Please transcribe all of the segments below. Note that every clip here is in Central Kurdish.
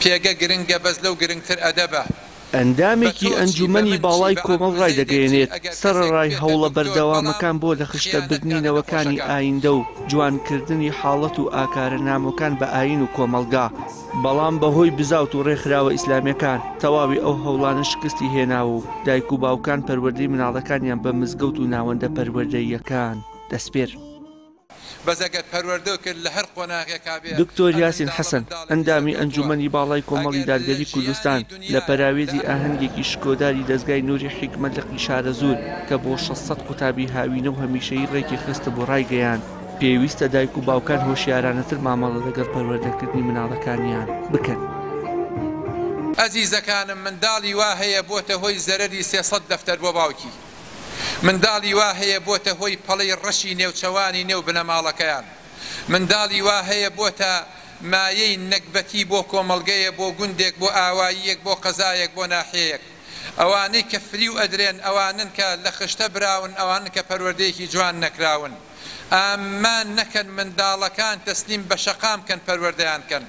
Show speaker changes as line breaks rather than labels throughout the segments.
پێگە گرنگە بەس لەو گرنگتر ئەدەبە.
ئەندامێکی
بە تۆ چی، بە
ئەنجومەنی
من چی،
باڵای
بە
کۆمەڵ
عەبدولزەیدێک چی،
ڕایدەگەیەنێت،
ئەگەر کەسێک
سەرەڕای
ببێتە
هەوڵە
دکتۆر بەڵام
بەردەوامەکان بۆ لە
خیانەت
خشتەبردنی
کات لە
نەوەکانی
نەخۆشەکان.
ئایندە و جوانکردنی حاڵەت و ئاکارە نامۆکان بە ئایین و کۆمەڵگا، بەڵام بەهۆی بزاوت و ڕێکخراوە ئیسلامیەکان تەواوی ئەو هەوڵانە شکستی هێناوە و دایک و باوکان پەروەردەی مناڵەکانیان بە مزگەوت و ناوەندە پەروەردەییەکان دەسپێرن.
بەس ئەگەر پەروەردەو کرد لە هەر قۆناغێکا بێ
دکتۆر
ئەم
یاسین
منداڵە
حەسەن،
منداڵێکی
ئەندامی
سەرکەوتووە.
ئەنجوومەنی باڵای کۆمەڵی
ئەگەر لە
دادگەری کوردستان،
ژیانی
لە
دونیا لە
پەراوێزی
ئەم.
ئاهەنگێکی شکۆداری دەزگای نوری حیکمەت لقی شارەزوور کە بۆ 600 قوتابی هاوینە و هەمیشەیی ڕێکی خستبوو ڕایگەیاند، پێویستە دایک و باوکان هۆشیارانەتر مامەڵە لەگەڵ پەروەردەکردنی مناڵەکانیان بکەن.
ئەزیزەکانم منداڵی وا هەیە بۆتە هۆی زەرەری 300 دەفتەر بۆ باوکی. منداڵی وا هەیە بۆتە هۆی پەڵەی ڕەشی نێوچەوانی نێو بنەماڵەکەیان. منداڵی وا هەیە بۆتە مایەی نەگبەتی بۆ کۆمەڵگەیە، بۆ گوندێک، بۆ ئاواییەک، بۆ قەزایەک، بۆ ناحیەیەک. ئەوانەی کە فریو ئەدرێن ئەوانەن کە لە خشتە براون، ئەوانەن کە پەروەردەیەکی جوان نەکراون. ئامان نەکەن منداڵەکان تەسلیم بە شەقام کەن پەروەردەیان کەن.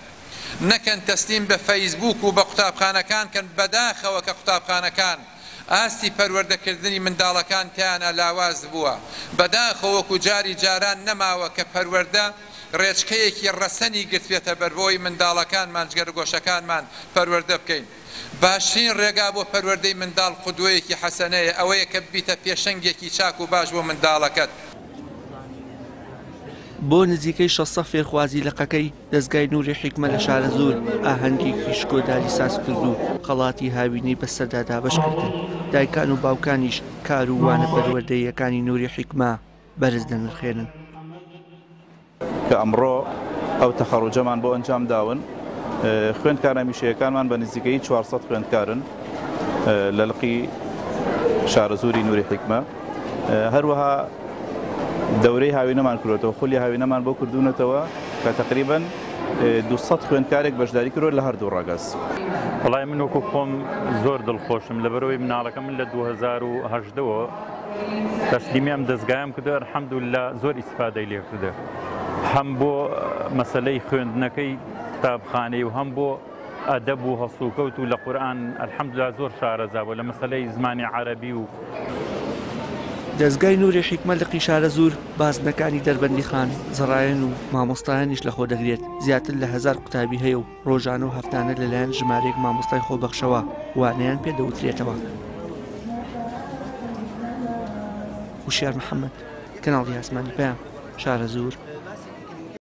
نەکەن تەسلیم بە فەیسبووک و بە قوتابخانەکان کەن، بەداخەوە کە قوتابخانەکان ئاستی پەروەردەکردنی منداڵەکان تیانا لاواز بووە، بەداخەوە وەکو جاری جاران نەماوە کە پەروەردە ڕێچکەیەکی ڕەسەنی گرتبێتە بەر بۆ ئەوەی منداڵەکانمان جگەرگۆشەکانمان پەروەردە بکەین. باشترین ڕێگا بۆ پەروەردەی منداڵ قودوەیەکی حەسەنەیە، ئەوەیە کە ببیتە پێشەنگێکی چاک و باش بۆ منداڵەکەت.
بۆ نزیکەی 600 فێرخوازی لقەکەی دەزگای نوری حیکمە لە شارەزوور ئاهەنگێکی شکۆداری سازکرد و خەڵاتی هاوینەی بەسەردا دابەشکردن، دایکان و باوکانیش کار و وانە پەروەردەییەکانی نوری حیکمە بەرز دەنرخێنن.
کە ئەمڕۆ ئەو تەخەڕوجەمان بۆ ئەنجام داون، خوێندکارە هەمیشەیەکانمان بە نزیکەیی 400 خوێندکارن لە لقی شارەزووری نوری حیکمە. هەروەها دەورەی هاوینەمان کردوەتەوە، خولی هاوینەمان بۆ کردوونەتەوە کە تقریبا 200 خوێندکارێک بەشداری کردووە لە هەردوو ڕەگەز.
وەڵای من وەکو خۆم زۆر دڵخۆشم لەبەرئەوەی مناڵەکە من لە 2018ەوە تەسلیمی ئەم دەزگایەم کردووە، الحمدللە زۆر ئیستفادەی لێ کردووە، هەم بۆ مەسەلەی خوێندنەکەی قوتابخانەی و هەم بۆ ئەدەب و هەڵسوکەوت و لە قورئان الحمدللە زۆر شارەزا بووە لە مەسەلەی زمانی عەرەبی و.
دەزگای نوری حیکمە لقی شارەزوور بازنەکانی دەربەندیخان، زڕایەن و مامۆستایانیش لەخۆ دەگرێت، زیاتر لە هەزار قوتابی هەیە و ڕۆژانە و هەفتانە لەلایەن ژمارەیەک مامۆستای خۆبەخشەوە وانەیان پێ دەوترێتەوە. وشیار محەمەد، کەناڵی ئاسمانی پەیام، شارەزوور.